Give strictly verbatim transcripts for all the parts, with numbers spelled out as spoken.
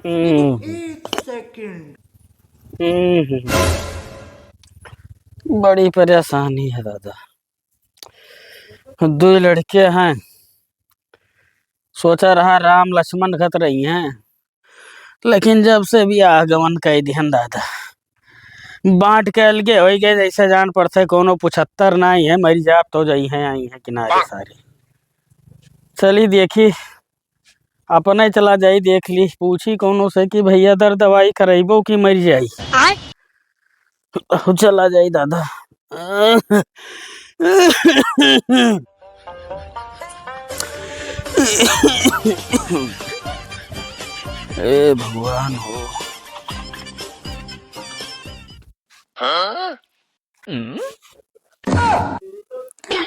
हम्म। एक सेकंड। हम्म। बड़ी परेशानी है दादा, दुई लड़के हैं, सोचा रहा राम लक्ष्मण खत रही हैं, लेकिन जब से बियाह गवन कइ दिहन दादा, बाँट के अलगे होइ गए, जैसे जान पड़ते कौनो पुछत्तर नाहीं है, मरि जाब तो जइहैं, अइहैं किनारे सारे। चली देखी, अपने चला जाई, देख ली, पूछी कौनो से कि भइया दर दवाई करइबो कि मरि जाई। आय? चला जाई दादा। ए भगवान हो।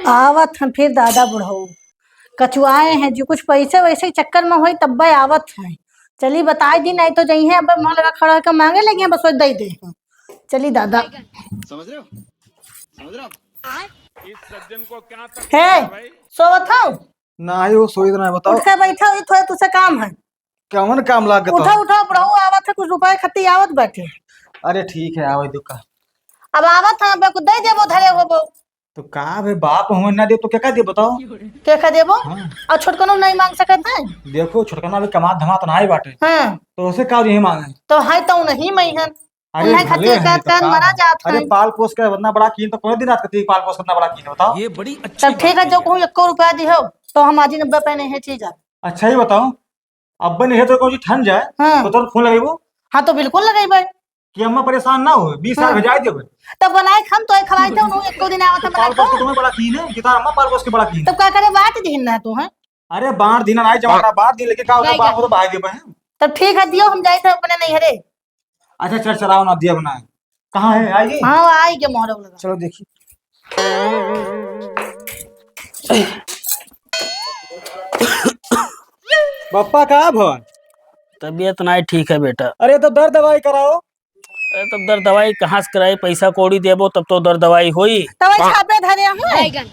आवत हैं फिर दादा बुढ़ऊ, कचुआए हैं जी, कुछ पैसे वैसे के चक्कर में होई तब्बे आवत हैं। चली बताइ दी, नाहीं तो जइहैं अब मुँह लगा खड़ा होके माँगे लगिहैं, बस वही दइ देहैं। चली दादा। समझ रहे हो? समझ रहे हो? हे, सोवत हौ? नाहीं, वो सोइत नाहीं, बताओ। उठ के बैठा, ई थोड़े तुसे काम है। कौन काम लाग गया उठा, तोहरे? उठा, बुढ़ऊ आवत है, कुछ रुपए खत्ती आवत बाटे। अरे ठीक है, आवे दो का। अब आवत है, अब कुछ दे देबो, धरे होबो। तो का बे, बाप हूँ ना दे तो के का दे बताओ? के का देबो? हाँ। और छोटकनो नहीं माँग सकत है? देखो, छोटकना अभी कमात धमात नाहीं बाटे। हाँ। तो उसे का यही माँगे? तो है तो नहीं मैं हन। अरे उन्हें भले खातिर है का तो का मरा है? जात अरे है। पाल पोस के इतना बड़ा कीन तो कौन दिन रात के पाल पोस के इतना बड़ा कीन बताओ? ये बड़ी अच्छी तब ठीक है, जो कहूँ एको रुपया दिहो तो हम आज ही नब्बे पे नहीं है चीज। अच्छा ही बताओ, अब्बे नहीं है तो कोई ठन जाए हाँ। तो तोर फोन लगेबो? हाँ तो बिल्कुल लगेबे। कि अम्मा परेशान ना हो, बीस हजार हाँ। भेजाइ देबे। तब बनाए हम तो खवाई थे, उन्होंने एको दिन आवत तो पाल बनाए पोस के तो। तुम्हें बड़ा कीन है, कि तार अम्मा पाल पोस के बड़ा कीन है। तब का करे बाँट दीन ना तू है? अरे बाँट दीन ना, जमा ना बाँट दीन, लेकिन का होता बाँट हो तो बाहर देबे हैं। तब ठीक है, दियो हम जाए थे अपने नैहरे। अच्छा, चल, चलाओ ना, दिया बनाए। कहाँ है? आइगी? हाँ, आइगे मोहरा लगा। चलो, देखी। बप्पा, का भवा? तबियत नाहीं ठीक है, बेटा। अरे, तो दर दवाई कराओ। अरे, तब दर दवाई कहाँ से कराई? पैसा कौड़ी देबो, तब तो दर दवाई होई। तब छापे धरे हैं। बैगन।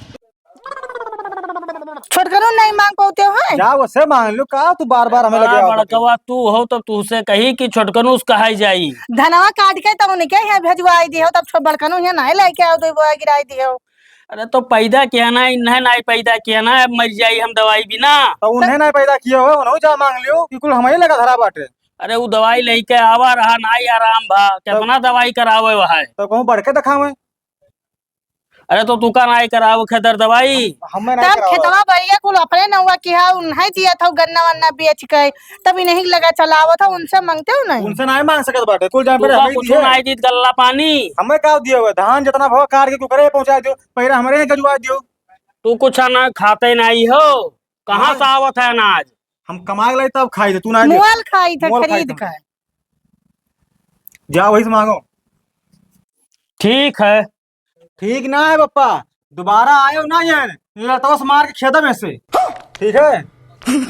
छोटकनो नहीं माँग पाते हो, हैं? जा, उसे माँग लो, का तू बार-बार हमें लगे बड़ा आओ बड़कवा तू हो, तब तुसे कही कि छोटकनो से कहाई जाई। धनवा काट के तब उनके यहाँ भेजवाई दिहो, तब छो-, बड़कनो यहाँ नहीं लेके आओ, तो वो गिराई दिहो। अरे, तो पैदा किया ना, इन्हें नहीं पैदा किया ना, अब मर जाई हम दवाई बिना। तो उन्हें नहीं पैदा किया हो, उन्हों जा माँग लियो, कि कुल हमें लगा धरा बाटे। अरे, वो दवाई लेके आवा रहा, नहीं आराम भा, कितना दवाई करावे वहाँ है। तो कहूँ बढ़ के दिखावे। अरे तो तू का नाई करावो खेतर दवाई? हम, हमें नाई तब करावो। खेतवा बढ़िया कुल अपने नौवा किहा, उन्हें दिया था गन्ना वन्ना बेच के, तब इन्हीं लगा चलावत हो, उनसे माँगते हो नहीं? उनसे नाई माँग सकत बाटे, कुल जान तू पड़े का हमें कुछ दिए। नाई दीत गल्ला पानी? हमें का दियो है? धान जितना भाव काट के कुकरे पहुँचा दियो, पहले हमरे यहाँ गजवा दियो। तू कुछ ना खाते नाई हो, कहाँ हाँ। से आवत है अनाज? हम कमा के लाई तब खाई थे, तू ना दे। मोल खाई थे, मोल खाई खरीद थे। के। जा वही से माँगो। ठीक है। ठीक ना है पप्पा, दोबारा आयो ना ये लतवा से मार के खेदा में से। ठीक है।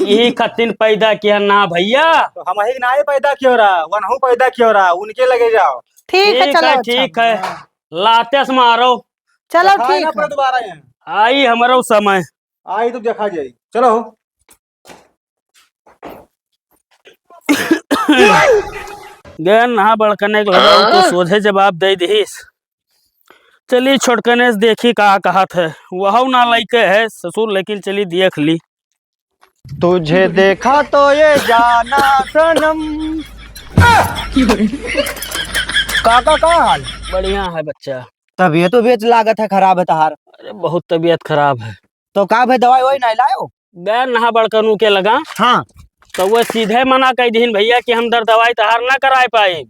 यही खतिन पैदा किया ना भैया। तो हम ही ना ही पैदा कियो रहा, वनहु पैदा कियो रहा, उनके लगे जाओ। ठीक है, ठीक चलो, है, अच्छा। ठीक है। हाँ। लाते से मारो। चलो, दिखाए ठीक ना है। पड़े दोबारा ये। आई हमरो समय। आई तो देखा जाई। चलो। गए नहा बड़कने के लगा, उ तो सोझे जवाब दे दिहिस। चली छोटकने से देखी का कहत है, वहु ना लइके है ससुर, लेकिन चली देख ली। तुझे देखा तो ये जाना सनम। काका, का हाल? बढ़िया है बच्चा। तबीयत उबियत लागत है खराब है तहार। अरे बहुत तबीयत खराब है। तो का भाई दवाई ववाई नहीं लायो? गए नहा बड़कनू के लगा। हाँ। तो वो सीधे मना कइ दिहिन भैया कि हम दर दवाई तहार ना कराए पाए।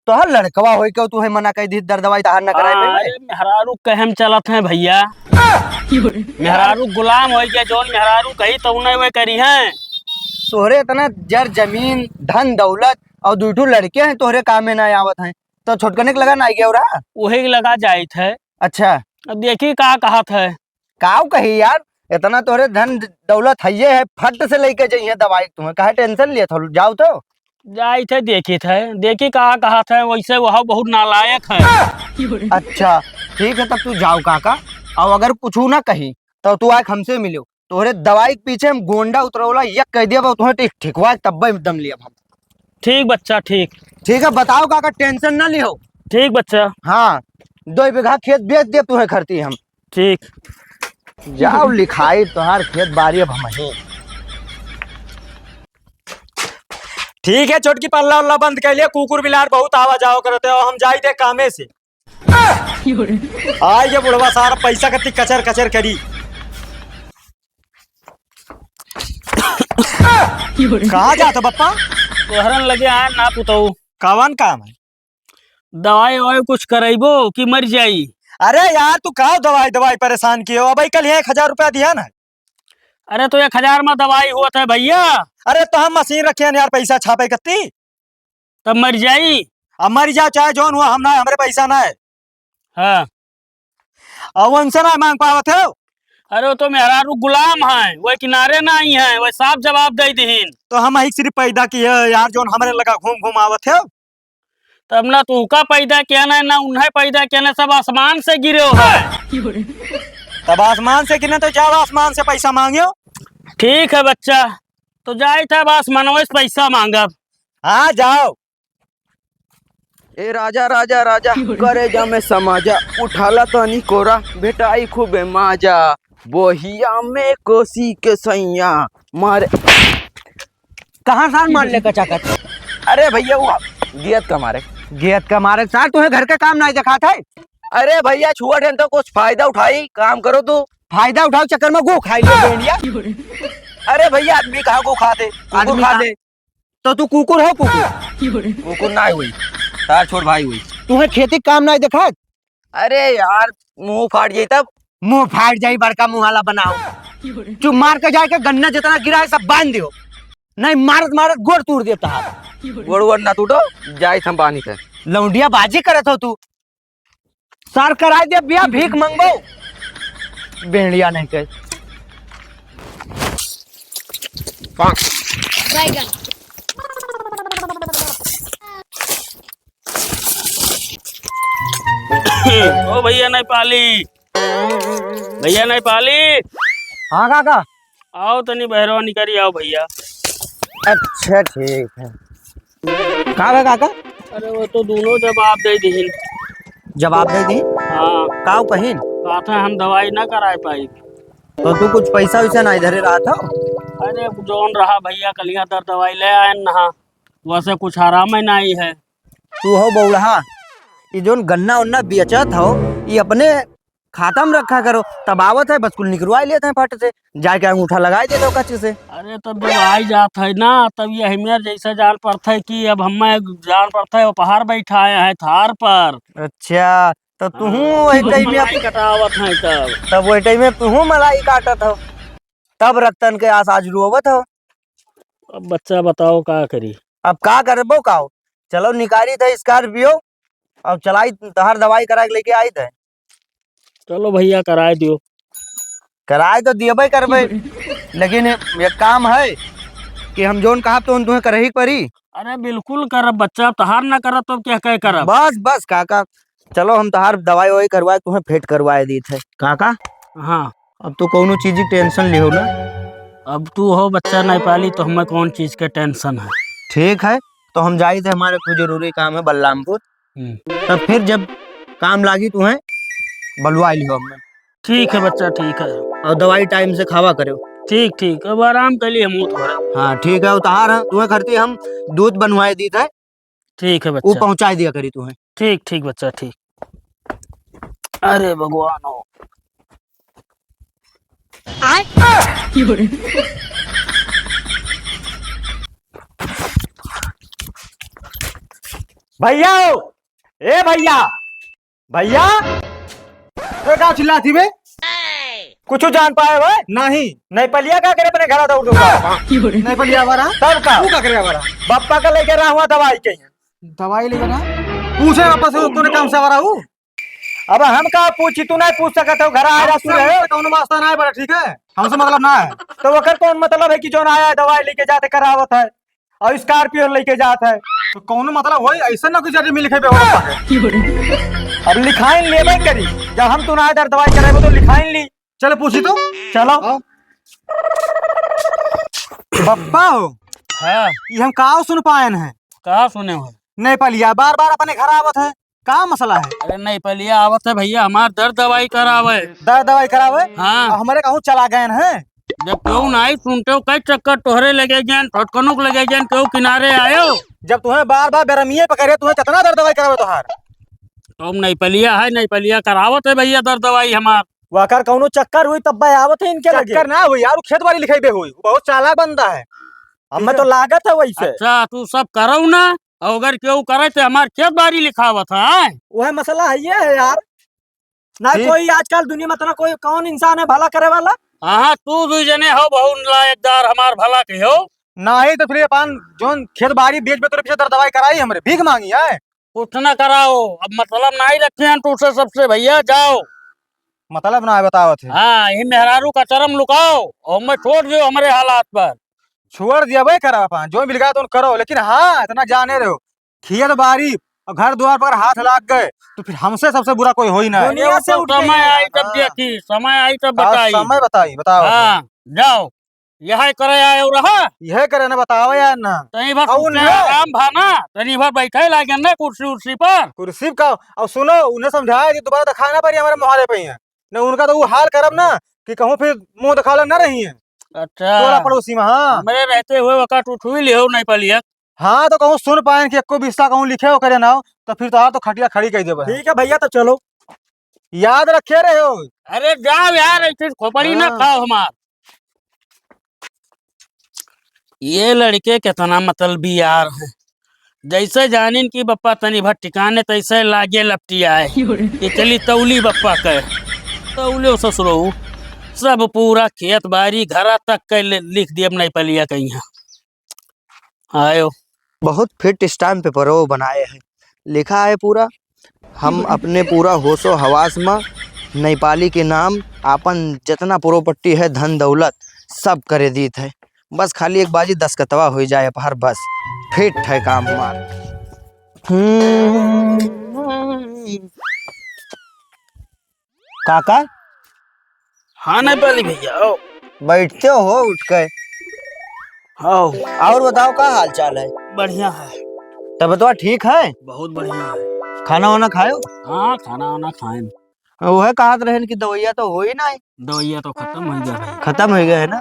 तोहर लड़कवा होई के तू है मना कइ दिहिस, दर दवाई तहार ना कराए हाँ, पाए? अरे मेहरारू कहे में चलत हैं भैया। मेहरारू गुलाम होई के जौन मेहरारू कही तो उन्हें वे करी हैं। तोहरे इतना जर जमीन, धन दौलत और दुइ ठो लड़के हैं तोहरे काम में ना आवत हैं, तो छोटकने के लगा ना गया रहा? वही लगा जाइत है। अच्छा। अब देखी का कहत है। काऊ कही यार, इतना तोरे धन दौलत हइये है, फट से लेके जइहे दवाई तुम्हें, काहे tension लेत हो, जाओ तो। जाई थे, देखी थे, देखी का कहत है, वैसे वह बहुत नालायक है। अच्छा, ठीक है, तब तू जाओ काका, और अगर कुछ ना कही, तो तू आके हमसे मिलो, तोहरे दवाई के पीछे हम गोंडा उतरौला यक कह दिया, तुम्हें ठीक, ठिकवा के तब्बे दम लिया हम। ठीक बच्चा, ठीक। ठीक है, बताओ काका, tension ना लिहो। ठीक बच्चा। हाँ, दो बीघा खेत बेच दे तुहे खरती हम। ठीक। जाओ लिखाई, तोहार खेत बारी अब हम ही। ठीक है, छोटकी, पल्ला उल्ला बंद कर लिया, कुकुर बिलार बहुत आवा जावा करत है, हम जाई थे कामे से। आई ये बुढ़वा सार पैसा कत्ती कचर कचर करी। कहाँ जात हो बप्पा? तोहरन लगे आए ना पुतऊ। कवन काम है? दवाई ववाई कुछ करइबो कि मर जाई? अरे यार, तू का दवाई दवाई परेशान कियो? अबही कल एक हजार रुपया दिया ना। अरे तो एक हजार में दवाई होत है भइया। अरे तो हम मशीन रखे हैं यार, पैसा छापे कत्ती। तब मर जाई। अब मर जाओ चाहे जौन हुआ, हम ना, हमरे पैसा ना है। हाँ। अब उनसे ना मांग पावत हो। अरे वो तो मेहरारू गुलाम है, वो किनारे ना आई है, वो साफ जवाब दे दीन। तो हम ही सिर्फ पैदा किए यार, जौन हमरे लगा घूम घूम आवत हो। तब ना तू का पैदा किया ना, ना उन्हें पैदा किया ना, सब आसमान से गिरे हो है। तब आसमान से गिरे तो जाओ आसमान से पैसा मांगियो। ठीक है बच्चा, तो जाई था अब आसमानवे से पैसा मांगब। हाँ जाओ। ए राजा, राजा, राजा, करेजा में समाजा, उठाला तनी कोरा, भेटाई खूबे माजा, बोहिया में कोसी के सैया, मारे। कहाँ सार मार ले कचाकच? अरे भइया, वो गेंद का मारे। गेंद का मारे? सार, तुहे घर का काम नाहीं देखात है? अरे भइया, छुआ ठेन तो कुछ फायदा उठाई, काम करो तू। फायदा उठाओ चक्कर में गो खाई लियो बेंडिया। अरे भइया, आदमी कहाँ गो खाते? कुकुर आदमी खाते। तो तू कुकुर हो, कुकुर? कुकुर ना हुई, तार छोट भाई हुई। तुहे खेती काम नाहीं देखात? अरे यार, मुंह फाट जाई तब। मुंह फाट जाई, बड़का मुंह वाला बनाओ। चुप मार के जाके गन्ना जितना गिरा है सब बांध दियो, नहीं मारत मारत गोड़ तोड़ देता है। गोड़ वोड़ ना टूटो, जाई हम पानी पे। लौंडिया बाजी करत हो तू। सार कराई दे बिया, भीख मंगो। बेंडिया नहीं कहे। बैगन। ओ भइया नेपाली, भइया नेपाली। हाँ काका। आओ तनी बहरवा निकरी आओ भइया। अच्छा ठीक है। का बा काका? अरे वो तो दोनों जवाब दे दीन। जवाब दे दीन? हाँ। काऊ कहिन? कहत है हम दवाई ना कराए पाई। तो तू कुछ पैसा वैसा ना इधरे रहत हो? अरे जौन रहा भइया कलिया दर दवाई ले आए नहा, वैसे कुछ आराम ही नहीं है। तू हो बौड़हा, ये जौन गन्ना उन्ना बेचत हो, ये अपने खाता में रखा करो, तब आवत है बस कुल निकरवाई लेत है फट से, जाके अंगूठा लगाई देत हो कच्चे से। अरे तब जब आई जात है ना, तब ये हमें जैसे जान पड़त है कि अब हमें जान पड़त है उपहार बैठाए हैं थार पर। अच्छा, तो तूहू हाँ, वही तब time में मलाई कटावत है तब। तब वही time में तूहू मलाई काटत हो, तब रतन के आस आज रोवत हो। अब बच्चा बताओ का करी? अब का करबो का हो? चलो निकारी था Scorpio, अब चलाई तहार दवाई करा के लेके आई थे। चलो भइया कराए दियो। कराए तो दियबे करबे, लेकिन एक काम है कि हम जौन कहब तो तुहें करही के परी। अरे बिल्कुल करब बच्चा, अब तहार ना करब तो क्या कह करब? बस बस काका, चलो हम तहार दवाई ववाई करवाए, तुहें fit करवाए दी थे। काका, हाँ। अब तू कौनो चीज की tension लिहो ना। अब तू हो बच्चा नेपाली, तो हमें कौन चीज के tension है? ठीक है, तो हम जाई थे, हमारे कुछ जरूरी काम है बलरामपुर। हम्म। तब फिर जब काम लागी तुहें बलवाई लिहो हमें। ठीक है बच्चा, ठीक है। और दवाई time से खावा करो। ठीक, ठीक, अब आराम कर लिए मुँह थोड़ा। हाँ ठीक है, उतार है, तुहें खरती हम दूध बनवाए दी थे। ठीक है वो बच्चा। पहुँचाए दिया करी तुहें। ठीक, ठीक बच्चा, ठीक। अरे भगवान हो। आय। भैया हो, ए भैया, भैया। ए, का चिल्लात ही बे? कुछ जान पाए बे? नहीं। नेपालिया का करे अपने घरा दौड़ दूंगा। नेपालिया वाला? तब का? तू का करे वाला? बप्पा का लेके रहा हुआ दवाई के। दवाई लेके ना? पूछे बप्पा से, तूने काम से वाला हूँ? अब हम का पूछी, तू नहीं पूछ सकत हो, घर आ रहा तू हमसे रहे। कौनो वास्ता नहीं बड़ा, ठीक है? हमसे मतलब ना है। तो ओकर कौन मतलब है कि जौन आया है दवाई लेके जाते करावत है और Scorpio लेके जात है? तो कौनो मतलब होई, ऐसा ना कुछ जल्दी मिल के बेवड़ा पाके। अब लिखाइन लेबे करी, जब हम तू ना इधर दवाई करावे तो लिखाइन ली। चलो पूछी तो। चलो। हाँ। बप्पा हो। हाँ। ये हम का सुन पायन है? का सुने हो? नेपालिया बार बार अपने घर आवत है, का मसला है? अरे नेपालिया आवत है भइया, हमार दर्द दवाई करावे। दर्द दवाई करावे? हाँ। अब हमरे कहूँ चला गए हैं। जब केहू नाहीं सुनते हो, कई चक्कर तोहरे लगे जान, छोटकनों के लगे जान, केहू किनारे आयो। जब तुम्हें बार बार बेरमिये पकड़े, तुम्हें कितना दर्द दवाई करावे तोहार? तो हम नेपालिया है, नेपालिया करावत है भइया दर्द दवाई हमार। वाकर कौनो चक्कर हुई तब भाई आवत है इनके लगे। चक्कर ना हुई यार, वो खेत बाड़ी लिखाई बे हुई, वो बहुत चालाक बंदा है। अब मैं तो लागत है वैसे। अच्छा, तू सब करऊ ना, और अगर केहू करे तो हमार खेत बाड़ी लिखावत है। वह मसला है ये है यार, ना ठीक। कोई आजकल दुनिया में इतना कोई कौन इंसान है भला करे वाला? हाँ, तू दुई जने हो बहुत लायकदार, हमार भला के हो। नाही तो फिर अपन जोन खेत बाड़ी बेच बे तोरे पीछे दर दवाई कराई, हमरे भीख मांगी है। कुछ ना कराओ, अब मतलब नाही रखे हैं तुझसे सबसे भइया, जाओ। मतलब ना बतावत है। हाँ, ये मेहरारू का चरम लुकाओ और मैं छोड़ दियो हमरे हालात पर। छोड़ दिया भाई, करा अपन जो मिल गया तो करो, लेकिन हाँ, इतना जाने रहो, खेत बाड़ी और घर द्वार पर हाथ लाग गए तो फिर हमसे सबसे बुरा कोई हो ही ना। दुनिया से उठ के समय आई तब हाँ। देखी, समय आई तब हाँ, बताई। समय बताई, बताओ। हाँ, जाओ, यह करे आए और रहा। यह करे ना, बताओ यार ना। तनी भर और कुर्सी उन्हें आराम भा ना, तनी भर बैठे लागे ना कुर्सी उर्सी पर। कुर्सी का, और सुनो, उन्हें समझाए कि दोबारा दिखाना पड़ी हमारे मुहारे पे ही है। न उनका तो वो हाल करब ना कि कहूँ फिर मुँह दिखाला ना रही है। अच्छा। टोला पड़ोसी में, हाँ। हमरे रहते हुए वका टूट हुई लियो नेपालिया। हाँ, तो कहूँ सुन पाएन कि एको बिस्सा कहूँ लिखे हो करे ना हो, तो फिर तोहार तो खटिया खड़ी कइ देबे। ठीक है भइया, तो चलो। याद रखे रहे हो। अरे जाओ यार, ऐसे खोपड़ी ना हाँ। खाओ हमार। ये लड़के कितना मतलबी यार हैं। जैसे जानिन कि बप्पा तनी भर ठिकाने, तैसे लागे लपटी आए कि चली तौली बप्पा के। तौले ससुरो, सब पूरा खेत बारी घरा तक के ले-, लिख दिए नेपालिया के यहाँ। आयो। बहुत फिट स्टैम्प पेपरो बनाए हैं, लिखा है पूरा, हम अपने पूरा होशो हवास में नेपाली के नाम, आपन जितना प्रॉपर्टी है, धन दौलत, सब करे दीत है। बस खाली एक बाजी दस्तखतवा हो जाए अपहर, बस फिट है काम हमार। हम्म। काका? हाँ नेपाली भइया, आओ। बैठते हो उठ के? आओ। और बताओ, का हाल चाल है? बढ़िया है। तबियतवा ठीक है? बहुत बढ़िया है। खाना वाना खायो? हाँ, खाना वाना खाएन। वह कहत रहन कि दवाइया तो होई नाहीं। दवाइया तो खतम होइ गया है। खतम होइ गया है ना?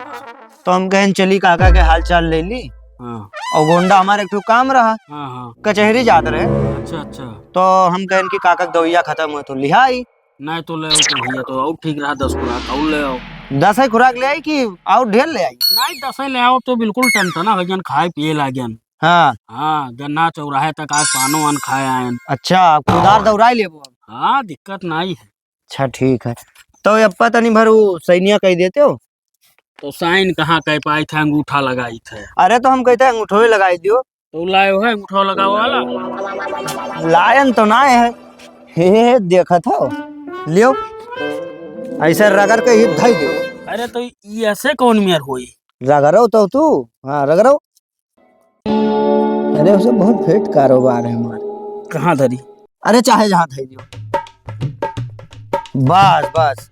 तो हम कहन चली काका के हाल चाल ले ली। हाँ। और गोंडा हमारे एक ठो काम रहा। हाँ, हाँ। कचहरी जात रहे। अच्छा, अच्छा। तो हम कहन कि काका के दवाइया खतम होइ तो लिहा आई। नाहीं तो ले आओ तो भइया, तो और ठीक रहा, दस खुराक और ले आओ। दस ही खुराक ले आई कि और ढेर ले आई? नाहीं, दस ही ले आओ तो बिल्कुल टनटना होइ गन, खाए पिए लागन। हाँ। हाँ, गन्ना चौराहे तक आज पानो अन खाए आएन। अच्छा, कुदार दौड़ाई लेबो अब। हाँ, दिक्कत नाहीं है। अच्छा, ठीक है। तो अप्पा तनी भर उ सैनिया कहि देते हो? तो साइन कहाँ कहि पाइत है, अंगूठा लगाइत है। अरे तो हम कहित है अंगूठो ही लगाई दियो। तो लायो है अंगूठा लगावे वाला? लायन तो नाहीं है। हे, हे, देखत हो, लियो, ऐसे रगड़ के ही धई दियो। अरे तो ई ऐसे कौन मेर होई? रगड़ो तो तू, हाँ, रगड़ो। अरे, उसे बहुत फिट कारोबार है हमारे। कहाँ धरी? अरे, चाहे जहाँ धरी दियो। बस, बस।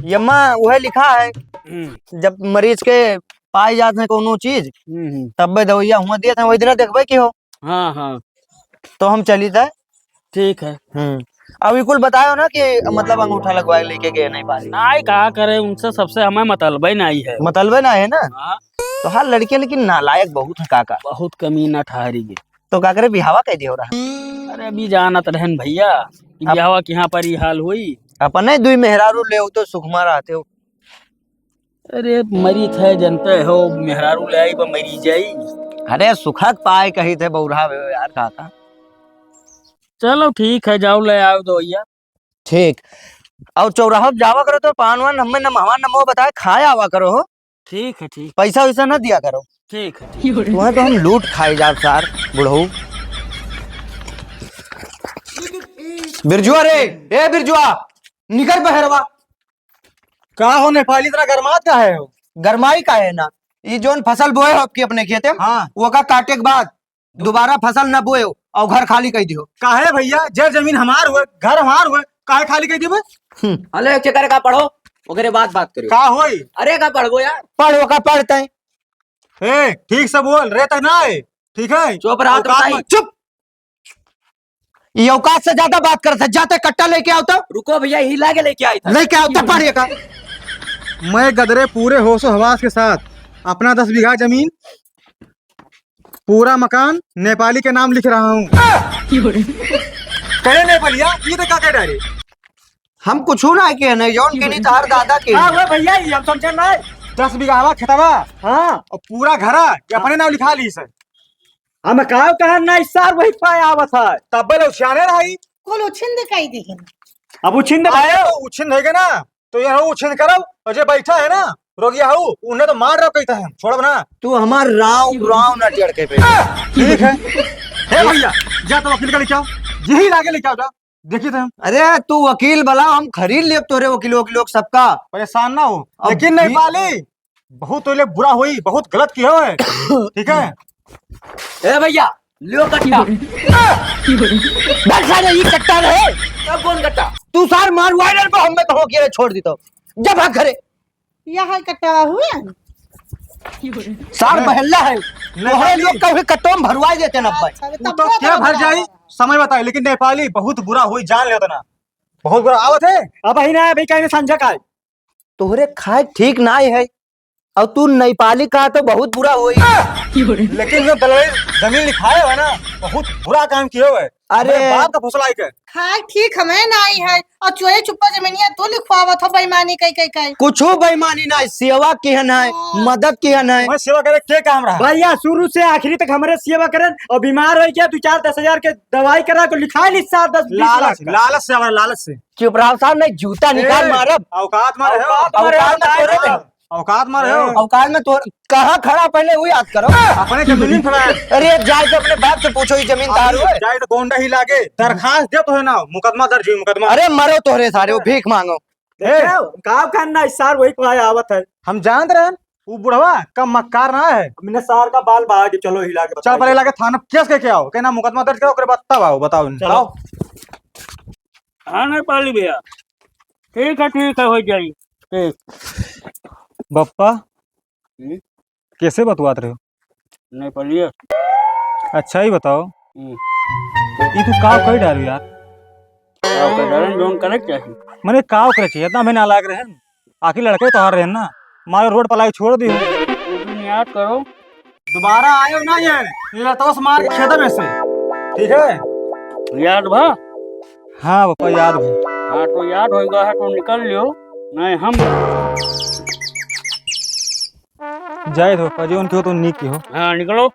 यम्मा उहे लिखा है, हम्म। जब मरीज के पाई जात है कौनो चीज, हम्म, हम्म। तब्बे दवाइया हुआ दिए थे, वही दिन देखबे की हो। हाँ, हाँ। तो हम चली थे। ठीक है। हम्म। अब ई कुल बतायो ना कि मतलब अंगूठा लगवाए लेके गए नहीं पाए। नाहीं, का करे, उनसे सबसे हमें मतलबे नाहीं है। मतलबे नाहीं है ना? हाँ। तो हर लड़के लेकिन नालायक बहुत है काका। बहुत कमीना ठहरी गए। तो का करे, बिहावा कह दियो रहा। अरे अभी जानत रहन भइया कि अब बिहावा के यहाँ पर ई हाल होई। अपने दुई मेहरारू ले हो तो सुखमा रहते हो। अरे मरी थे जनते हो, मेहरारू ले आई बा मरी जाई। अरे सुखक पाए कही थे बौरा बे यार काका। चलो ठीक है, जाओ ले आओ दवाइया। ठीक। और चौराहा पे जावा करो तो पान वान हमें नम-, हमार नमवा बताए खाए आवा करो हो। ठीक है, ठीक। पैसा वैसा ना दिया करो। ठीक है, ठीक। तुम्हें तो हम लूट खाए जाब सार, बुढ़ऊ। बिरजुआ रे, ए बिरजुआ, निकर बहरवा। का हो नेपाली, इतना गरमात का है हो? गरमाई का है ना, ई जोन फसल बोए हो आपकी अपने खेते, हाँ। वो का काटे के बाद दोबारा फसल न बोयो और घर खाली कर दियो। काहे भइया, जे जमीन हमार हुए, घर हमार हुए, काहे खाली कर दियो बे? हम्म। अले, एक चक्कर का पढ़ो, ओकरे बाद बात करियो। का होई? अरे, का पढ़बो यार? पढ़, ओका पढ़ते हैं। ए, ठीक से बोल, रे तक ना आए। ठीक है? चुप रहा, औकात बताई। में, चुप। ये औकात से ज्यादा बात करत है। जाते कट्टा लेके आओ तो। रुको भैया, यही लागे लेके आई था। लेके आओ तो पढ़िए का। मैं गदरे पूरे होशो हवास के साथ अपना दस बीघा जमीन, पूरा मकान नेपाली के नाम लिख रहा हूँ। कहे नेपालिया, ये तो का कह डारे? हम कुछ ना के नहीं, जौन के नहीं तो हर दादा के। हाँ, वो भैया, ये हम समझे नहीं। दस बीघा हवा खेतवा। हाँ। और पूरा घरा, ये अपने नाम लिखा ली सर। हम काव कहा ना, इस सार वही पाए आवत है। तब ले उछियाने रही। कुल उछिंद कई दिहिन। अब उछिंद अब भाई। तो उछिंद है ना, तो ये उछिंद करब, और जे बैठा है ना, रोगिया हऊ, उन्हें तो मार रहा कहता है, छोड़ब ना। तू हमार राव, राव ना टेढ़ के पे। ठीक है। हे भैया, जा तो वकील का लेके आओ, यही लागे लेके आओ, जा। देखिए तो हम। अरे, तू वकील बला, हम खरीद लेब तोरे वकील, वकील लोग सबका। परेशान ना हो, अब लेकिन नहीं भी पाली, बहुत तोले बुरा होई, बहुत गलत किया है। ठीक है। ए भैया, लियो कट्टा। बस सारे, ये कट्टा रहे। तब कौन कट्टा? तू सार मार वायरल को हम में तो हो के छोड़ दी तो। जब हक घरे। यह है कट्टा हुए। सार बहल्ला है। नहीं, तोहरे नहीं। लोग का भी कट्टो में भरवाई देते ना भाई। अच्छा, तू तब तो क्या भर जाई, समय बताए, लेकिन नेपाली बहुत बुरा होई, जान लेता ना। बहुत बुरा आवत है। अब ही ना, अभी कहीं संजय का है। तोहरे खाए ठीक ना है, और तू नेपाली कहा तो बहुत बुरा होई। लेकिन जो दलाली जमीन लिखाए है ना, बहुत बुरा काम किए हुए। अरे। मेरे बाप का फुसलाई के। खाए ठीक हमें ना आई है, और चोरी चुप्पा जमीनिया तू लिखवावत हो बेईमानी कई, कई, कई। कुछो बेईमानी ना है, सेवा किहन है, हाँ। मदद किहन है। मैं सेवा करे के काम रहा? भैया, शुरू से आखिरी तक हमरे सेवा करन, और बीमार हो गया, दो चार दस हजार के दवाई करा, तो लिखा ली सात दस बीस लाख लालच, का। लालच से हमारे, लालच से। चुप रहो साहब, नहीं जूता निकाल ए, मारब। औकात मारे हो। औकात मारे औकात हो, में तोरे नहीं। औकात मारे हो। औकात में तोर, कहाँ खड़ा पहले वो याद करो। अपने जमीन खड़ा है। अरे जाए तो अपने बाप से पूछो, ये जमीन तार अभी है। जाए तो गोंडा ही लागे, दरखास्त दे तो है ना, मुकदमा दर्ज हुई, मुकदमा। अरे मरो तोहरे सारे, वो भीख मांगो। ए। देखो, का करना है सार, वही पाए आवत है। हम जानत रहन, वो बुढ़वा कम मक्कार ना है। हमने सार का बाल बहा के चलो हिला के चल बताइए। पहले लाके थाना केस के क्या हो, कहना मुकदमा दर्ज करो, ओकरे बाद तब आओ, बताओ। चलो। आओ। हाँ, नेपाली भैया। ठीक है, ठीक है, हो जाई। ठीक। बप्पा, हम्म? कैसे बतुआत रहे हो? नेपालिया। अच्छा ही बताओ। हम्म। ये तू काव कई डारू यार? काव कई डारू, जौन करे के चाही। मने काव करे चाहिए, इतना भी नालायक रहे। आखिर लड़के तो हार रहे ना, मारो रोड पर लाई छोड़ दियो। तुम याद करो। दोबारा आयो ना ये, ये लतवा से मार के खेदा में से। ठीक है? याद भा? हाँ पापा, याद भा। हाँ, तो याद होइगा है तो निकल लियो, नहीं हम। जाए दो पापा, जो उनके हो तो नीक के हो। हाँ, निकलो।